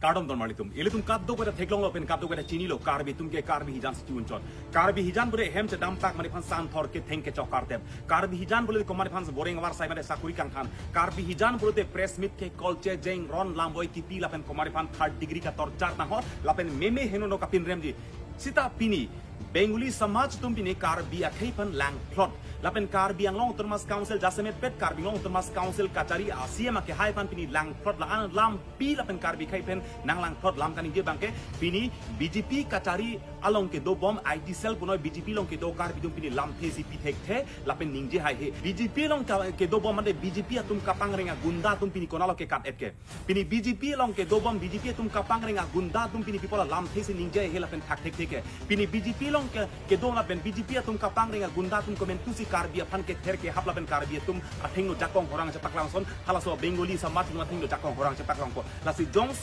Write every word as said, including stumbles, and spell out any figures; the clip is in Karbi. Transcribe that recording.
Kardom don marlitum. Ilitum kadokave ta theklonglo pen kadokave ta chinilo, Karbi atum ke Karbi hijan si chi-unchot. Karbi hijan pule hem chedamtak mane aphan santhor ketheng kechok kartep. Karbi hijan pule komat aphan boreng avar sai mane sakuri kangthan. Karbi hijan pulote press meet ke kolche jeng ron lamboi kipi lapen komat aphan third degree katorchar nanghot lapen meme heno no kapinremji. Sita pini Bengali samaj atum pini Karbi akhei aphan langphlot. Lapen Karbi Anglong Autonomous Council jasemet pet Karbi Anglong Autonomous Council kachari a-C E M akehai aphan pini langphlot la-an lampi lapen Karbi akhei aphan nang langphlot lam kaningje abangke pini B J P kachari along kedobom I T cell punoi B J P along kedo Karbi atum pini lamthe si pi thekthe lapen ningje haihe. B J P along ka-, kedobom mane B J P atum kapangreng agunda atum pini konatlo kekat-et ke. Pini B J P along kedobom B J P atum kapangreng agunda atum pini pi apot lamthe si ningje haihe lapen thak thekthe ke. Pini B J P along ke, kedo lapen B J P atum kapangreng agunda atum komantu si Karbi aphan kether kehap lapen Karbi atum athengno jakong horang chepaklangson, halaso Bengali samaj atum athengno jakong horang chepaklangpo. Lasi jongsi